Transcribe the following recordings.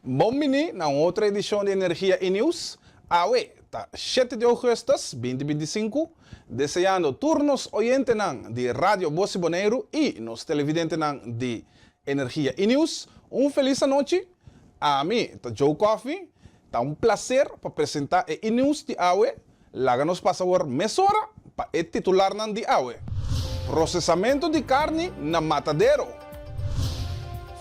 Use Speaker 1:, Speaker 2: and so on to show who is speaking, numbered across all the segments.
Speaker 1: Bon bini na un otro edishon di Energia i News. Awe ta shete di ougùstùs binti 25, deseando tur nos oyentenan di Radio Bos di Boneiru i nos televidentenan di Energia i News un felis anochi. Ami ta Joe Coffie, ta un plaser pa presentá e i-news di awe. Laga nos pasa awor mesora pa e titularnan di awe. Prosesamentu di karni na matadero.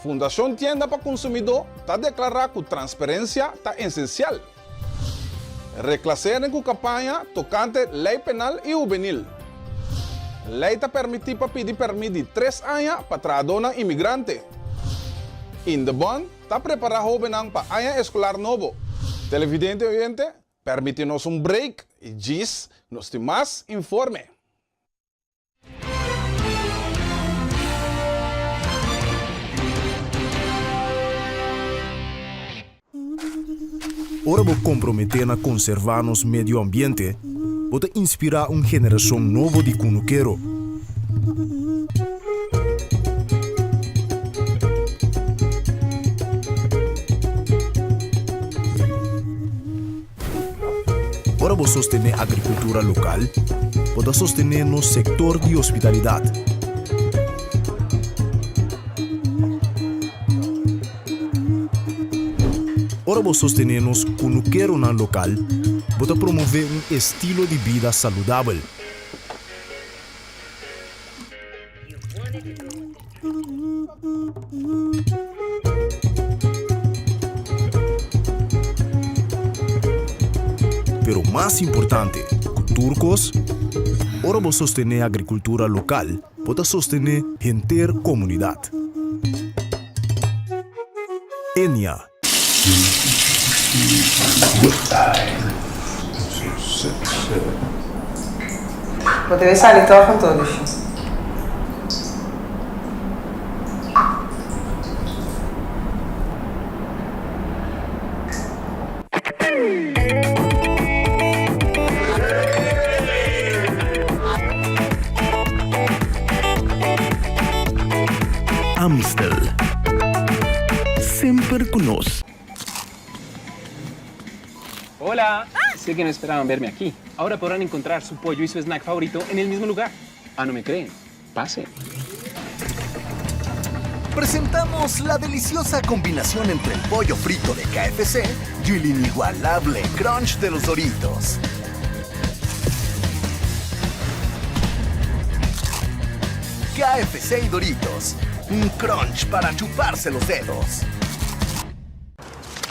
Speaker 1: Fundashon Tienda pa Konsumidó ta deklará ku transperensia ta esensial. Reklaseren ku kampaña tokante lei penal i hubenil. Lei ta permití pa pidi pèrmit di tres aña pa trahadónan imigrante. Indebon ta prepará hóbennan pa aña eskolar nobo. Televidente oyente, permití nos un break i djis nos tin mas informe.
Speaker 2: Ora bo komprometé na konservá nos medio ambiente, bo ta inspirá un generashon nobo di kunukero. Ora bo sostené agrikultura lokal, bo ta sostené nos sektor di hospitalidat. Ora bo sostené nos kunukeronan lokal, bo ta promové un estilo di bida saludabel. Pero mas importante ku tur kos, ora bo sostené agrikultura lokal, bo ta sostené henter komunidat. Enia.
Speaker 3: Bo debe sali tòg anto, Lushi.
Speaker 4: Amstel. Semper cu nos.
Speaker 5: Hola! Sé que no esperaban verme aquí. Ahora podrán encontrar su pollo y su snack favorito en el mismo lugar. Ah, no me creen? Pasen.
Speaker 6: Presentamos la deliciosa combinación entre el pollo frito de KFC y el inigualable crunch de los Doritos. KFC y Doritos, un crunch para chuparse los dedos.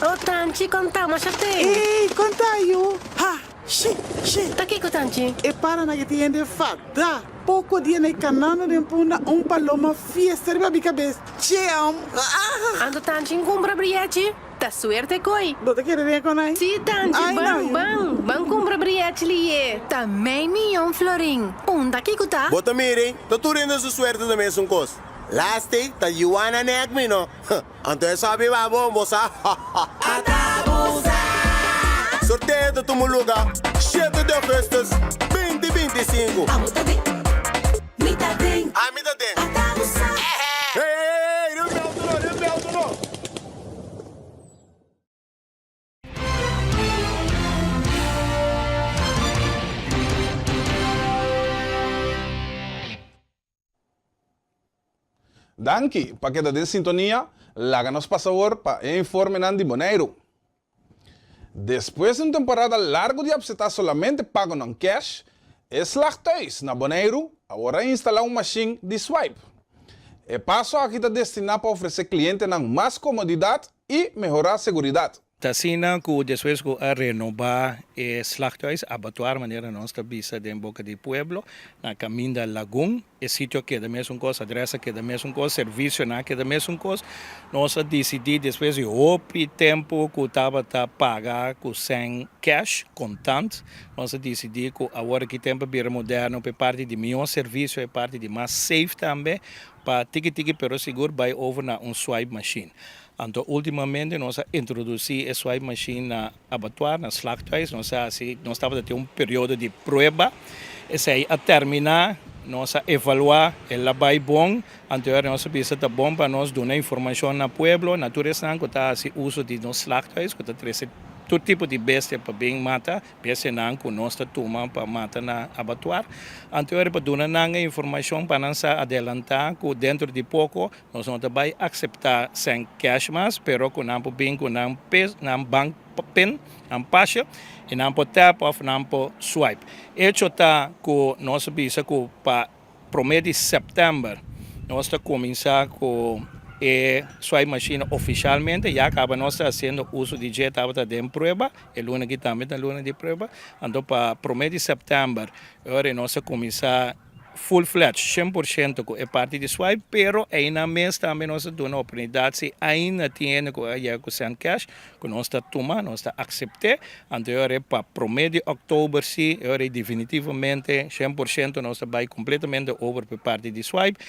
Speaker 7: Oh Tanchi, konta masha te.
Speaker 8: Ey, konta yu. Ha, shi, shi.
Speaker 7: Ta kiko Tanchi?
Speaker 8: E paranan ke tin hende fada. Poko dia na e kanando den punda un paloma fiesta riba mi kabes. Cheam.
Speaker 7: Anto Tanchi nkumpra briechi? Ta suerte koi.
Speaker 8: Bo ta kere den konai?
Speaker 7: Si Tanchi,
Speaker 8: Ai
Speaker 7: ban,
Speaker 8: no yu.
Speaker 7: ban. Ban kumpra briechi liye. Ta mei miyon florin. Unda kiko ta?
Speaker 9: Bo ta mira, ta tur hende su suerte ta mesun kos. Laatste ta Juana nek mi no. Anto e sabi ba bon bo sa. Sorteo ta tuma luga shete di augustus 2025. Ami ta den. Hey hey hey riba mi auto no riba mi auto no.
Speaker 1: Danki pa keda den sintonia, laga nos pasa awor pa e informenan di Boneiru. Despues di un temporada largu di apseptá solamente pagonan cash, e Slagthuis na Boneiru awor a instalá un mashin di swipe. E paso aki ta destiná pa ofresé klientenan mas komodidat i mehorá seguridat.
Speaker 10: Ta asina ku despues ku a renobá e slachthuis, abatuar manera nos ta bisa den boka di pueblo, na kaminda Lagun, e sitio a keda mesun kos, adres a keda mesun kos, servisionan a keda mesun kos. Nos a disidí despues di hopi tempu ku tabata paga ku sèn kèsh, kontant, nos a disidí ku awor aki tempu a bira moderno pa e parti di mihó servisio, e parti di mas safe tambe, pa tiki tiki pero sigur bai over na un swipe machine. Anto ultimamente nos a introduci e swipe machine na abattoir, na slachthuis. Nos a haci, nos tabata tin un periodo di prueba. Esey a termina. Nos a evaluá, el a bai bon, anto ora nos a bisa ta bon pa nos duna informashon na pueblo, na tur esnan ku ta hasi uso di nos slachthuis, ku ta trese tur tipo di bestia pa bin mata, bestianan ku nos ta tuma pa mata na abatuar. Anto ora pa duna nan e informashon pa nan sa adelantá ku dentro di poko nos no ta bai akseptá sèn kèsh mas, pero ku nan por bin ku nan pes, nan bank pin, nan pasje y nan por tap of nan por swipe. Hecho ta cu nos a bisa cu pa prome di september nos ta cuminsa cu e swipe machine oficialmente, ya caba nos ta haciendo uso di dje tabata den prueba, e luna aki tambe ta luna di prueba, anto pa prome di september e ora nos ta cuminsa full fledged, 100% ku e parti di swipe, pero einan mes tambe nos ta duna oportunidat si ainda tin hende ku a yega ku send cash, ku nos ta tuma, nos ta aksept'é, anto e ora ei pa promé di òktober si, e ora ei definitivamente 100% nos ta bai kompletamente over pa e parti di swipe.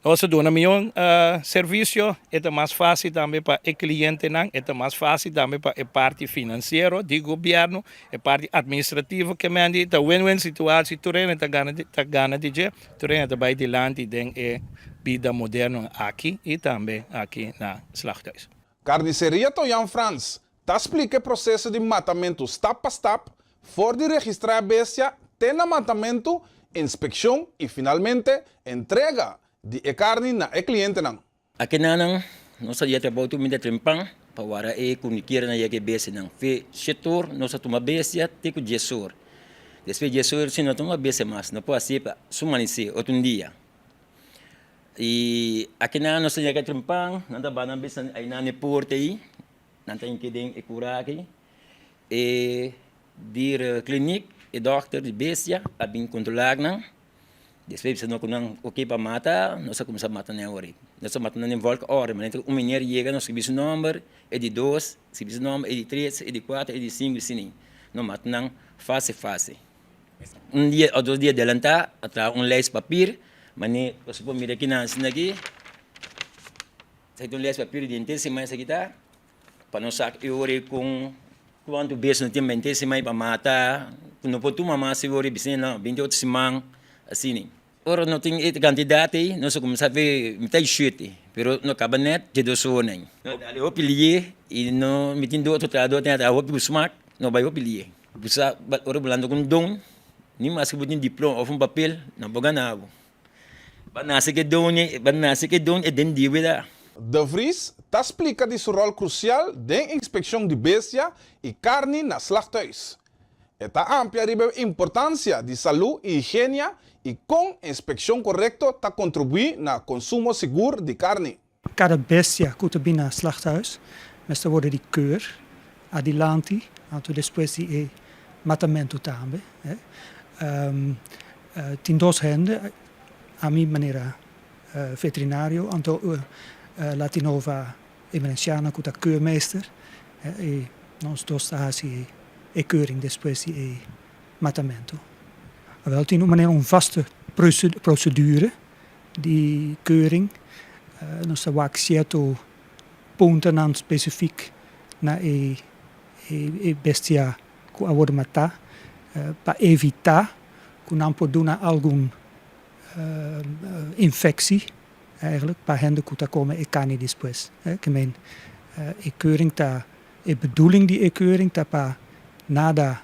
Speaker 10: Nos ta duna mion servisio, e ta mas fásil tambe pa e klientenan, e ta mas fásil tambe pa e parti finansiero di gobièrnu, e parti atministrativo ke men di ta win-win situatie, tur hende ta gana ta gana di dje, tur hende ta bai dilanti den e bida moderno aki i tambe aki na Slachthuis.
Speaker 1: Carniceria Toyan Frans ta splika e proseso di matamentu stap pa stap, for di registrá e bestia te na matamentu, inspekshon i finalmente entrega di e karni na e klientenan.
Speaker 4: Akinanan nos a yega trabou tur minta trempan pa wara e kunikiera nan yega e bestianan. Fe shetor nos a tuma bestia te ku diesor. Despues diesor si no tuma bestia mas, no por hasi pa su manisé otro un dia. I akinan nos a yega trempan, nan ta ba nan bestianan ainan na e porta ei. Nan ta hinke den e kura aki. E dierenkliniek, e dòkter di bestia a bin kontrolá nan. Despues bisa no ku nan oke pa mata, nos a kuminsá mata nan awor. Nos a mata nan den volgorde, manera ku un meneer yega nos skirbi su nòmber, e di dos skirbi su nòmber, e di tres, e di kuater, e di sinku, asina. Nos mata nan fase fase. Un dia òf dos dia adelantá a traha un lijst papir, manera bo por mira kinan asina aki. Esaki ta un les papir di henter siman esaki ta pa nos sak e ora kon kuantu bes no tin henter siman pa mata ku no por tuma mas e ora bis'e no binti otro siman asina. Ora no tin e kantidat ei nos a kuminsá fe mitad di shete pero no kaba nèt dje dos ora ei. No dal e hopi lié i no mi tin dos otro trahadó tin a traha hopi ku smak no bai hopi lié. Bo sa ora bo lanta ku un don ni maske bo tin diploma òf un papel no por gana bo. Ba nase ke don e, ba nase ke don e den di weda.
Speaker 1: De Vries ta splika di su ròl krusial den inspekshon di bestia i karni na slachthuis. E ta amplia riba e importansia di salú i higienia i kon inspekshon korekto ta kontribuí na konsumo sigur di karni.
Speaker 11: Kada bestia ku ta bin na slachthuis mester wòrdu di keur adilanti anto despues di e matamentu tambe. Tin dos hende, ami manera veterinario anto Latinova Emerenciana ku ta keurmeester i nos dos ta hasi e keuring despues di e matamentu. Awel tin un manera un vaste procedure Di keuring nos ta wak sierto puntonan specifiek na e e bestia ku a wòrdu matá pa evitá ku nan por duna algun infeksi eigenlijk pa hende ku ta kome e karni despues. Ke men e keuring ta e bedoeling di e keuring ta pa nada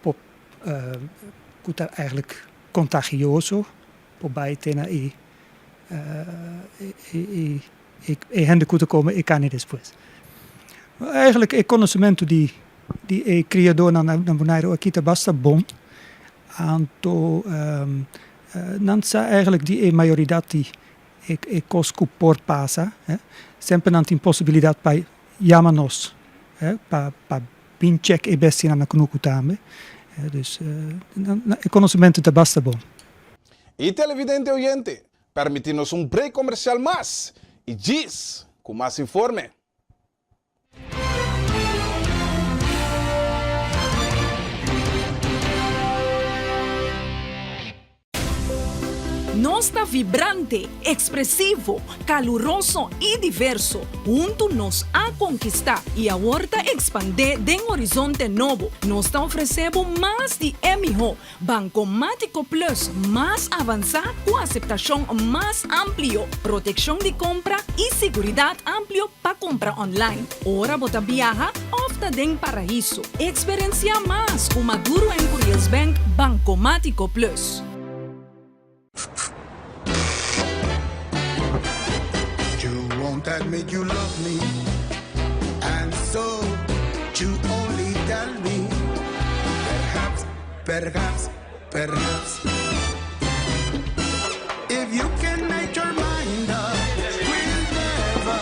Speaker 11: por ku ta eigenlijk kontagioso Por bai te na e e hende ku ta kome e karni despues. Eigenlijk e konosementu di di e kriadónan na Boneiru aki ta basta bon. Anto nan sa eigenlijk di e mayoridat di e kos ku por pasa. Semper nan tin posibilidat pa yama nos pa pa bin chèk e bestianan na kunuku tambe. Dus e konosementu ta basta bon.
Speaker 1: Y televidente oyente, permiti nos un break comercial mas y djis cu mas informe.
Speaker 12: Nos ta vibrante, ekspresivo, kaluroso i diverso. Huntu nos a konkistá i awor ta ekspandé den horizonte nobo. Nos ta ofresé bo mas di e mihó. Bankomátiko Plus mas avansá ku aseptashon mas amplio, protekshon di kompra i siguridat amplio pa kompra online ora bo ta biaha òf ta den paraiso. Eksperensiá mas ku Maduro en Curiels Bank Bankomátiko Plus.
Speaker 13: You won't admit you love me And so you only tell me Perhaps, perhaps, perhaps If you can make your mind up We'll never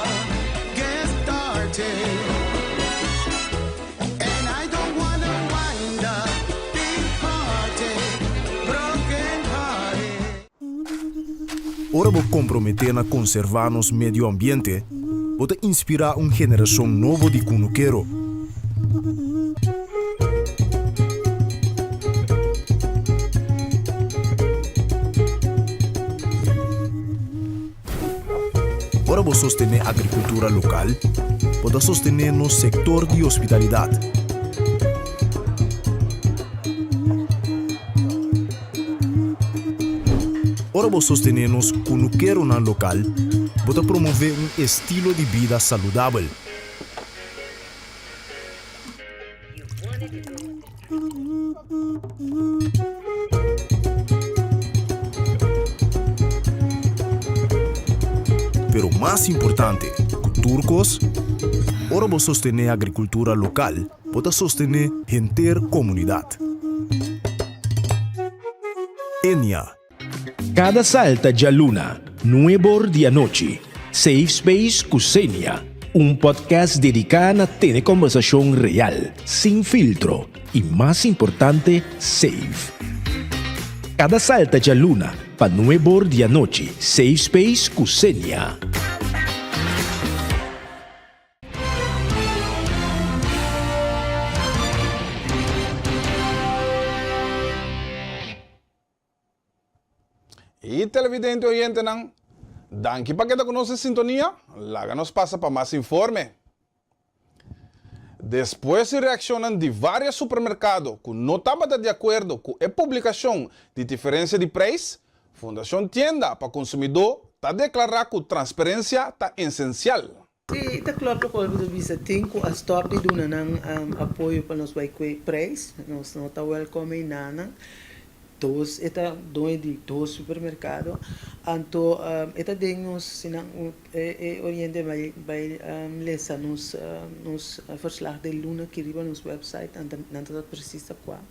Speaker 13: get started And I don't wanna wind up Big hearted, broken hearted
Speaker 2: Ora bo komprometé na konservá nos medio ambiente, bo ta inspirá un generashon nobo di kunukero. Ora bo sostené agrikultura lokal, bo ta sostené nos sektor di hospitalidat. Ora bo sostené nos kunukeronan lokal, bo ta promové un estilo di bida saludabel. Pero mas importante ku tur kos, ora bo sostené agrikultura lokal, bo ta sostené henter komunidat. Enia.
Speaker 14: Kada salta djaluna, nuebor di anochi, Safe Space ku Xenia, un podcast dediká na tene kòmbersashon real, sin filtro i mas importante, safe. Kada salta djaluna pa nuebor di anochi, Safe Space ku Xenia.
Speaker 1: Y televidente oyentenan, danki pa keda cu nos den sintonia, laga nos pasa pa mas informe. Despues di reaccionnan di varios supermercado cu no tabata di acuerdo cu e publicacion di diferencia di prijs, Fundacion Tienda pa Consumidor ta declara cu transparencia ta esencial.
Speaker 15: Sí, ta klopt loke bo ta bisa. Tin ku a stòp di duna nan apoyo pa nos bai kue preis. Nos no ta wèlkòm einanan. Dos e ta doño di dos supermerkado. Anto e ta den nos si nan e oriente bai bai lesa nos nos verslag den luna aki riba nos wèpsait nan ta nan ta presis ta kua.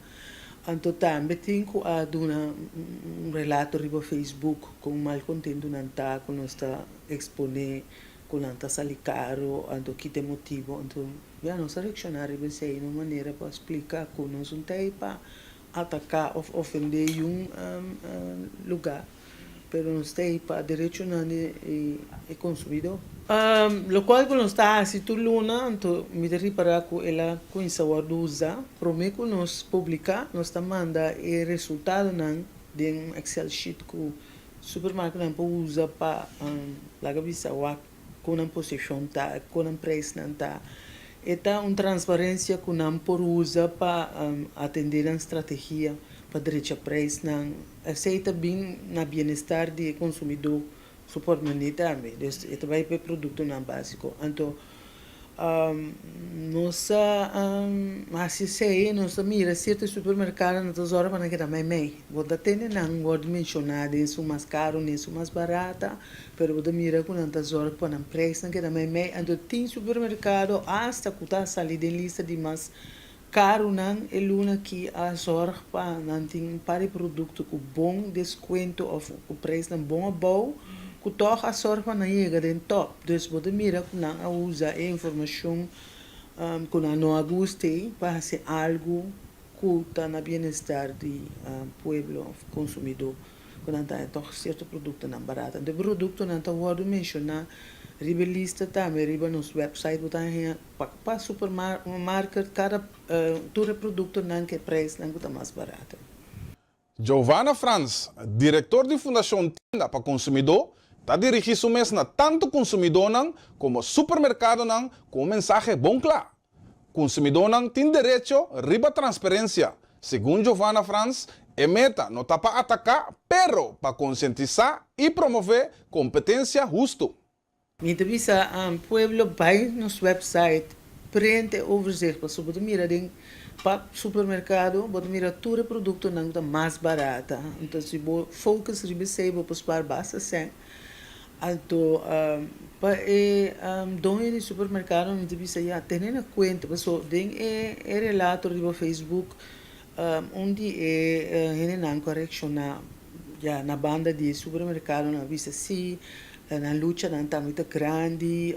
Speaker 15: Anto tambe tin ku a duna un relato riba Facebook kon malkontentu nan ta ku nos ta eksponé ku nan ta sali karu, anto ki ta e motibu? Anto ya nos a reakshoná riba esei na un manera pa splika ku nos no ta ei pa ataká òf ofendé yun lugá, pero nos ta ei pa derechonan di e konsumidó. Lokual ku nos ta hasi tur luna, anto mi ta ripará ku el a kuminsá wòrdu usá. Promé ku nos publiká, nos ta manda e resultadonan den un Excel sheet ku Supermarketnan por usa pa laga bisa wak kon nan posishon ta, kon nan preisnan ta. E ta un transparensia ku nan por usa pa atendé nan strategia pa drecha preisnan. Esei ta bin na bienestar di e konsumidó su portmoné tambe. Dus e ta bai pa e produktonan básiko. Anto Nos a hasi esei, nos a mira sierto supermerkado nan ta zòrg pa nan keda meimei. Bo ta tende nan wòrdu menshoná den esun mas karu ni esun mas barata, pero bo ta mira ku nan ta zòrg pa nan preisnan keda meimei. Anto tin supermerkado asta ku ta sali den lista di mas karunan e luna aki a zòrg pa nan tin un par di produkto ku bon deskuento òf ku preisnan bon abou ku tòg a zòrg pa nan yega den tòp. Dus bo ta mira ku nan a usa e informashon ku nan no a gusta ei pa hasi algu ku ta na bienestar di pueblo òf konsumidó. Ku nan ta haña tòg sierto produktonan barata. Anto e produktonan ta wòrdu menshoná riba e lista tambe riba nos wèpsait bo ta haña pa pa supermarket kada tur e produktonan ku e preisnan ku ta mas barata.
Speaker 1: Giovanna Frans, direktor di Fundashon Tienda pa Konsumidó, ta dirigí su mes na tantu konsumidónan komo supermerkadonan ku un mensahe bon kla, Konsumidónan tin derecho riba transparensia. Segun Giovanna Frans, e meta no ta pa ataká, pero pa konsientisá i promové kompetensia hustu.
Speaker 15: Mi ta bisa pueblo bai nos website print e overzicht pasobra bo ta mira den pa supermercado bo ta mira tur e productonan cu ta mas barata entonces si bo focus riba esey bo por spaar basta cen anto pa e doño di supermercado mi ta bisa ya tene na cuenta pasobra den e relato riba Facebook un di e hendenan cu a reacciona ya na banda di e supermercadonan a bisa si Nan luchanan tambe ta grandi,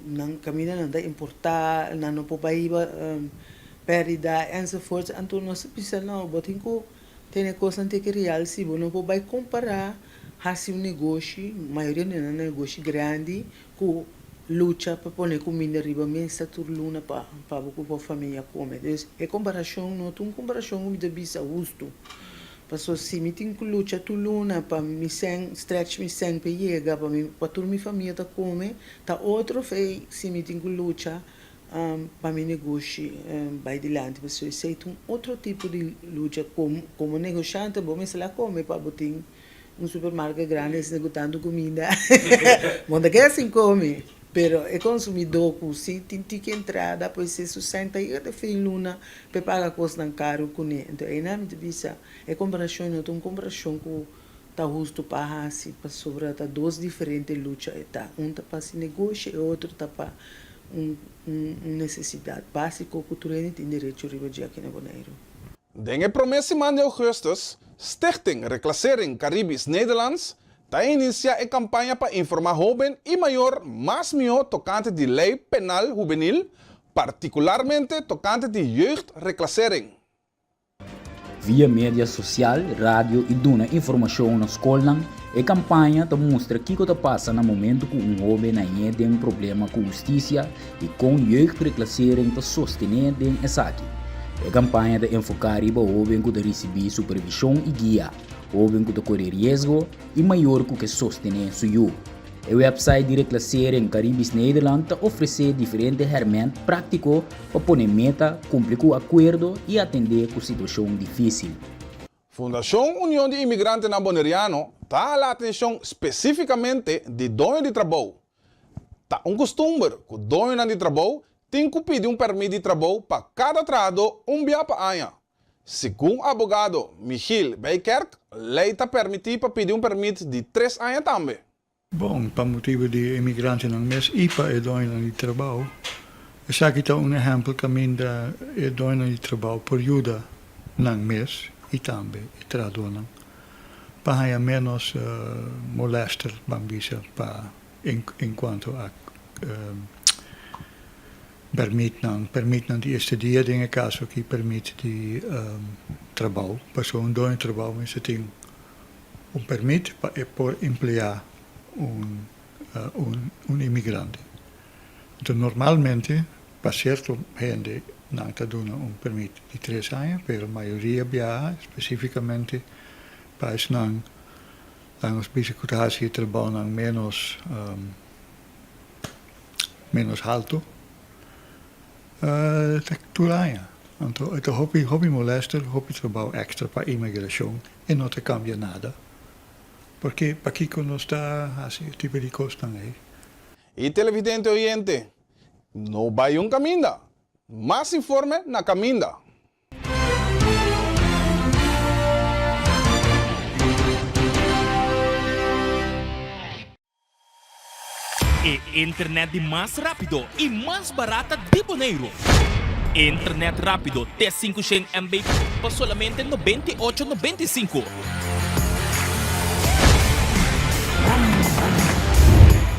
Speaker 15: nan kamindanan ta importá, nan no por bai riba pèrdida enzovoorts. Anto nos ta bisa no, bo tin ku tene kosnan teke real si bo no por bai kompará hasi un negoshi, mayoria di nan negoshi grandi ku lucha pa pone kuminda riba mesa tur luna pa pa bo ku bo famia kome. Dus e komparashon no ta un komparashon ku mi ta bisa hustu. Paso si mi tin ku lucha tur luna pa mi sèn stretch mi sèn pa yega pa mi pa tur mi famia ta kome, ta otro fe si mi tin ku lucha pa mi negoshi bai dilanti. Paso esei ta un otro tipo di lucha. Komo negoshante bo mester la kome pa bo tin un supermarket grandi esei ku tantu kuminda. Bo no ta keda sin kome, pero e konsumidó ku si tin tiki entrada pues e su sèn ta yega te fin luna p'e paga kosnan karu kuné. Enton einan mi ta bisa e komparashon no ta un komparashon ku ta hustu pa hasi pasobra ta dos diferente lucha e ta. Un ta pa hasi negoshi e otro ta pa un un nesesidat básiko ku tur hende tin derecho riba dje aki na Boneiru.
Speaker 1: Den e promé siman di ougùstùs, Stichting Reclassering Caribisch Nederlands ta inisiá e kampaña pa informá hóben i mayor mas mihó tokante di lei penal hubenil, partikularmente tokante di jeugdreclassering.
Speaker 16: Via media sosial, radio i duna informashon na skolnan, e kampaña ta mustra kiko ta pasa na momentu ku un hóben hañ'é den problema ku hustisia i kon Jeugdreclassering ta sostené den esaki. E kampaña ta enfoká riba hóben ku ta risibí supervishon i guia, hóben ku ta kore riesgo i mayor ku ke sostené su yu. E wèpsait di Reclassering Caribisch Nederland ta ofresé diferente hèrmènt práktiko pa pone meta, kumpli ku akuerdo i atendé ku situashon difísil.
Speaker 1: Fundashon Union di Imigrantenan Boneriano ta hala atenshon spesífikamente di doño di trabou. Ta un kustumber ku doñonan di trabou tin ku pidi un pèrmit di trabou pa kada trahadó un bia pa aña. Segun abogado Michiel Bijkerk, lei ta permití pa pidi un permit di tres aña tambe.
Speaker 17: Bon, pa motibu di e imigrantenan mes i pa e doñonan di trabou. Esaki ta un ehèmpel kaminda e doñonan di trabou por yuda nan mes i tambe e trahadónan pa haña ménos molèster, ban bisa, pa en kuanto a Permitnan, permitnan di estadia, den e kaso aki permit di trabou, pasobra un doño di trabou mester tin un permit pa e por empleá un un imigrante. Enton normalmente pa sierto hende nan ta duna un permit di tres aña, pero mayoria biaha, spesífikamente pa esnan laga nos bisa ku ta hasi e trabounan ménos menos halto ta tur aña. Anto e ta hopi hopi molester, hopi trabou extra pa inmigracion e no ta cambia nada. Porque pakico nos ta haci e tipo di cosnan ey?
Speaker 1: Y televidente oyente, no bay un caminda. Mas informe na caminda.
Speaker 18: E internet di mas rápido i mas barata di Boneiru. Internet rápido te 500 MB pa solamente 98 95.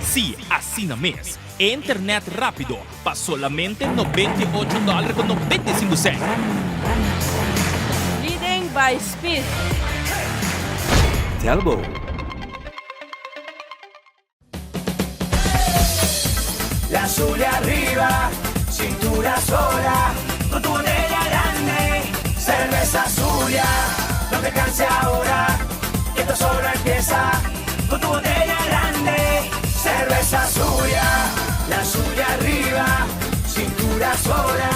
Speaker 18: Sí, asina mes. Internet rápido pa solamente 98 dòler ku 95 sènt.
Speaker 19: Leading by speed.
Speaker 20: Telbo.
Speaker 13: La Zulia arriba, cintura sola, con tu botella grande, cerveza Zulia. No te canse ahora, que esto solo empieza. Con tu botella grande, cerveza suya, la suya arriba, cintura sola.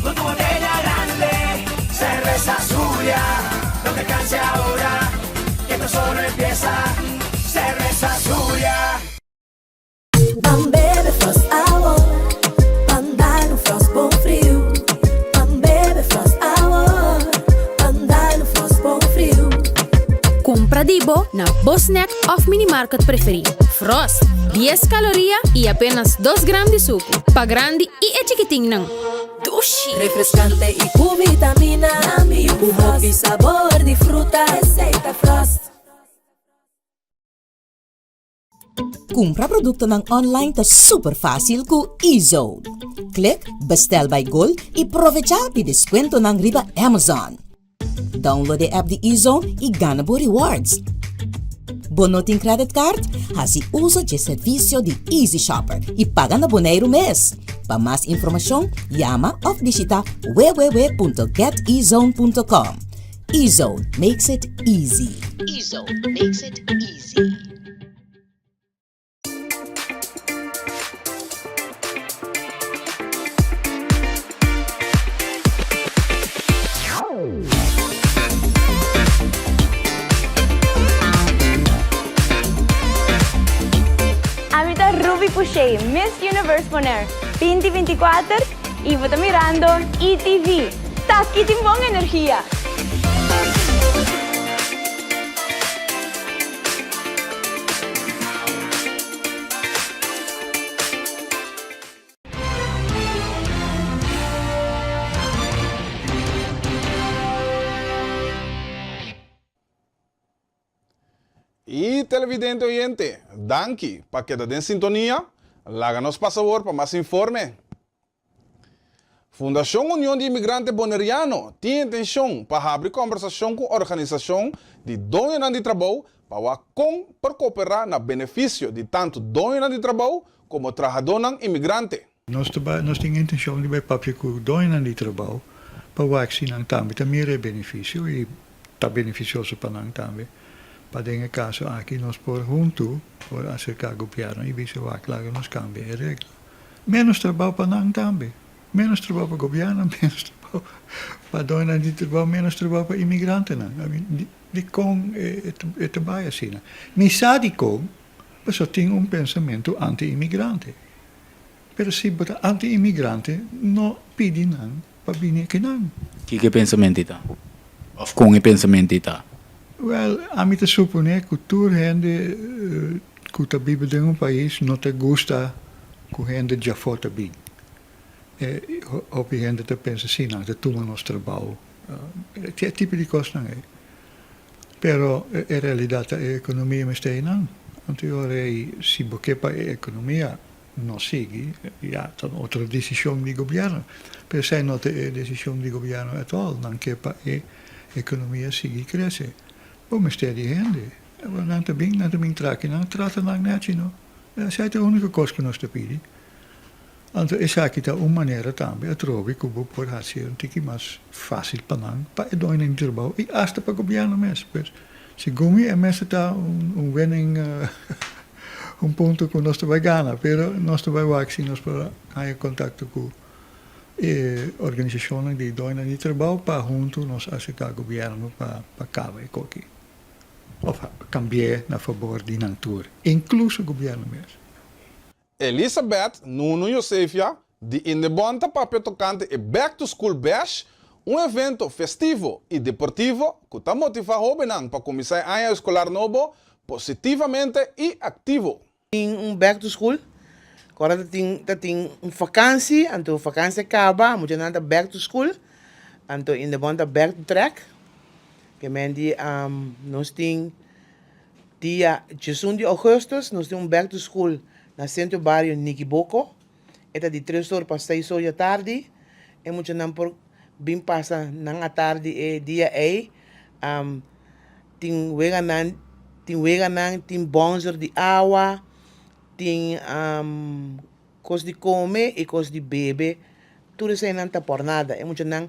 Speaker 13: Con tu botella grande, cerveza suya. No te canse ahora, que esto solo empieza. Cerveza suya.
Speaker 19: Ban bebe Frost awor, ban dal un Frost bon friu. Ban bebe Frost awor, ban dal un Frost bon friu.
Speaker 20: Kumpra di bo na bo snack òf minimarket preferí. Frost, dies kaloria i apenas dos gram di suku. Pa grandi i e chikitinnan.
Speaker 19: Dushi! Refreskante i ku vitamina. Ku hopi sabor di fruta. Esei ta Frost.
Speaker 21: Kumpra produktonan online ta super fásil ku eZone. Klik Bestel by Gold i provechá di deskuentonan riba Amazon. Download e app di eZone i gana bo rewards. Bo no tin credit card? Hasi uso dje servisio di Easy Shopper i paga na Boneiru mes. Pa mas informashon, yama òf bishitá www.getezone.com. Ezone makes it easy.
Speaker 22: Ezone makes it easy.
Speaker 23: Ami ta Ruby Pouchet, Miss Universe Bonaire 2024 y bo ta mirando ETV. Taki tin bon energia!
Speaker 1: Y televidente oyente, danki pa keda den sintonia. Laga nos pasa awor pa mas informe. Fundashon Union di Imigrante Boneriano tin intenshon pa habri kòmbersashon ku organisashon di doñonan di trabou pa wak kon por kooperá na benefisio di tantu doñonan di trabou komo trahadónan imigrante.
Speaker 17: Nos ta bai, nos tin intenshon di bai papia ku doñonan di trabou pa wak si nan tambe ta mira e benefisio i ta benefisioso pa nan tambe. Pa den e kaso aki nos por huntu por aserká gobièrnu i bisa wak laga nos kambia e regla. Ménos trabou pa nan tambe. Ménos trabou pa gobièrnu, ménos trabou pa doñonan di trabou, ménos trabou pa imigrantenan. I mean, dikon e ta bai asina? Mi sa dikon, pasobra tin un pensamentu anti-imigrante. Pero si bo ta anti-imigrante, no pidi nan pa bini akinan.
Speaker 16: Kiko e pensamentu ei ta? Òf kon e pensamentu ei ta?
Speaker 17: Wèl, ami ta suponé ku tur hende ku ta biba den un pais no ta gusta ku hende djafó ta bin. E hopi hende ta pensa si nan ta tuma nos trabou, e tipo di kosnan ei. Pero e realidat ta e ekonomia mester einan. Anto e ora ei si bo ke pa e ekonomia no sigui, ya ta un otro desishon di gobièrnu. Pero esei no ta e desishon di gobièrnu at all. Nan ke pa e ekonomia sigui krese. Bo mester di hende. Nan ta bin, nan ta bin traki nan, trata nan nechi no. Esei ta e úniko kos ku nos ta pidi. Anto esaki ta un manera tambe atrobe ku bo por hasi un tiki mas fásil pa nan, pa e doñonan di trabou i asta pa gobièrnu mes. Pues, segun mi e mester ta un winning, un punto ku nos ta bai gana, pero nos ta bai wak si nos por haña kontakto ku e organisashonnan di doñonan di trabou pa huntu nos aserká gobièrnu pa kaba e koki òf kambi'é na fabor di nan tur, inkluso gobièrnu mes.
Speaker 1: Elisabeth Nunu Josefia di Indebon ta papia tokante e Back to School Bash, un evento festivo i deportivo ku ta motivá hóbennan pa kuminsá e aña eskolar nobo positivamente i aktivo.
Speaker 15: Tin un back to school, ku ora ta tin ta tin un vakansi, anto vakansi a kaba, muchanan ta back to school, anto Indebon ta back to track, ke men di nos tin Dia djesun di augustus nos tin un back to school na Centro Bario Nikiboko. E ta di tres or pa seis or di atardi. E muchanan por bin pasa nan atardi e dia ei. Tin weganan, tin weganan, tin bonzer di awa, tin kos di kome i kos di bebe. Tur eseinan ta por nada. E muchanan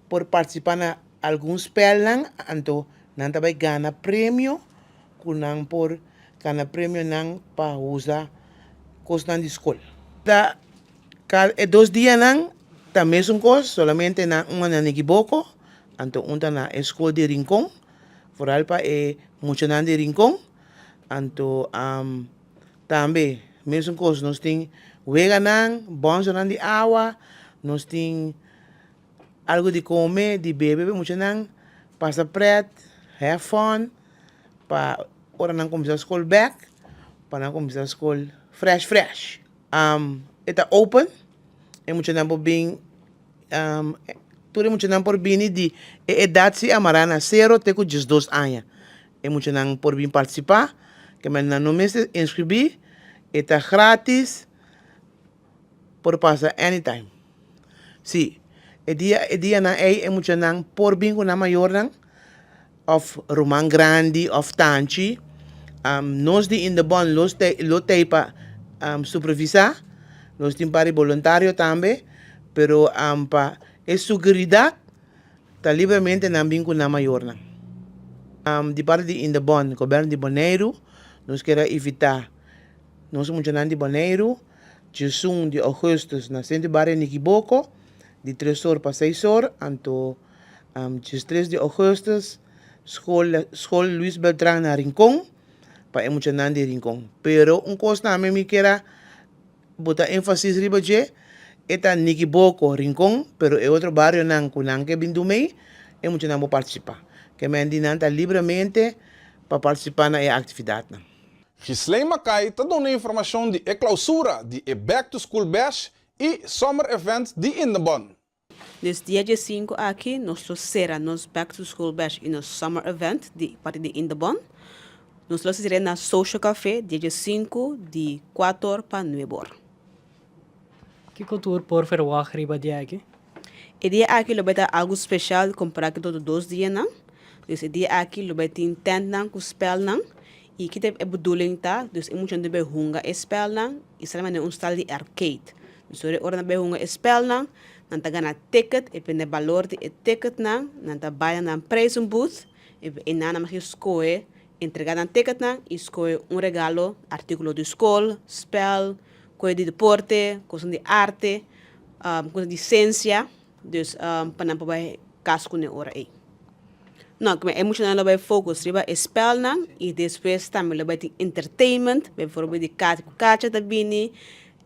Speaker 15: por partisipa na algun spèlnan, anto. Nan ta bai gana premio ku nan por gana premionan pa usa kosnan di skol. Ta kada e dos dianan ta mesun kos, solamente nan un a na Nikiboko, anto un ta na e skol di Rincon, foral pa e muchanan di Rincon. Anto tambe mesun kos nos tin weganan, bònsonan di awa, nos tin algu di kome, di bebe pa e muchanan pasa prèt, have fun, pa ora nan kuminsá skol bèk, pa nan kuminsá skol fresh fresh. E ta open, e muchanan por bin, tur e muchanan por bini di e edat si amará na sero te ku diesdos aña. E muchanan por bin partisipá, ke men nan no mester inskribí, e ta gratis, por pasa anytime. Sí, e dia e dianan ei e muchanan por bin ku nan mayornan òf ruman grandi òf tanchi. Nos di Indebon lo lo tei pa supervisá, nos tin par di boluntario tambe, pero pa e suguridat Ta libremente nan bin ku nan mayornan. Di parti di Indebon, Gobièrnu di Boneiru, nos kier a invitá nos muchanan di Boneiru djesun di ougùstùs na Sentro Bario Nikiboko di tres or pa seis or, anto djestres di ougùstùs skol skol Luis Beltran na Rincon pa e muchanan di Rincon. Pero un kos tambe mi kier a Bo ta énfasis riba dje, e ta Nikiboko, Rincon, pero e otro barionan ku nan ke bin dumei, e muchanan por partisipá. Ke men di nan ta libremente pa partisipá na e aktividatnan.
Speaker 1: Ghislaine Mackay ta duna informashon di e klausura di e Back to School Bash i Summer Event di Indebon.
Speaker 3: Dus dia diesinku aki nos lo sera nos Back to School Bash i nos Summer Event di parti di Indebon. Nos lo sera na Social Cafe dia diesinku di kuator pa nuebor.
Speaker 5: Kiko tur por ferwagt riba dia aki?
Speaker 3: E dia aki lo bai ta algu speshal kompará ku e otro dos dianan. Dus e dia aki lo bai tin tentnan ku spèlnan i kita e bedoeling ta dus e muchanan ta bai hunga e spèlnan i sali manera un stal di arcade. Sore ora nan bai hunga e spèlnan, nan ta gana ticket, e pende balor di e ticketnan, nan ta bai na nan prijzenbooth, e einan nan mag skohe, entrega nan ticketnan i skohe un regalo, artíkulo di skol, spèl, koe di deporte, kosnan di arte, kosnan di siensia, dus pa nan por bai kas ku nan e ora ei. No, e muchanan lo bai focus riba e spèlnan i despues tambe lo bai tin entertainment, bijvoorbeeld di Kati ku Kacha ta bini,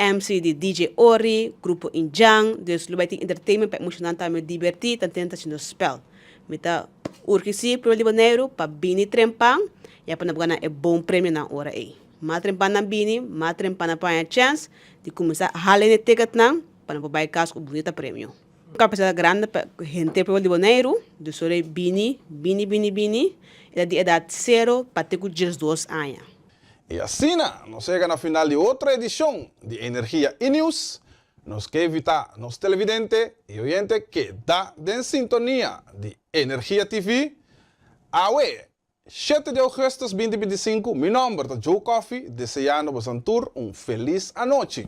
Speaker 3: MC di DJ Ori, Grupo Injan, dus lo bai tin entertainment pa e muchanan tambe dibertí tanten ta haciendo spèl. Mi ta urgi sí pueblo di Boneiru pa bini trempan ya pa nan por gana e bon premionan ora ei. Mas trempan nan bini, mas trempan nan por haña chèns di kuminsá hala e ticketnan pa nan por bai kas ku bunita premio. Kapasidat grandi pa henter pueblo di Boneiru, dus ora e bini, bini, bini, bini, e ta di edat sero pa te ku diesdos aña.
Speaker 1: I asina nos yega na final di otro edishon di Energia i Nieuws. Nos ke invitá nos televidente i oyente keda den sintonia di Energia TV. Awe, shete di augustus binti 25, mi nòmber ta Joe Coffie, deseando bosan tur un felis anochi.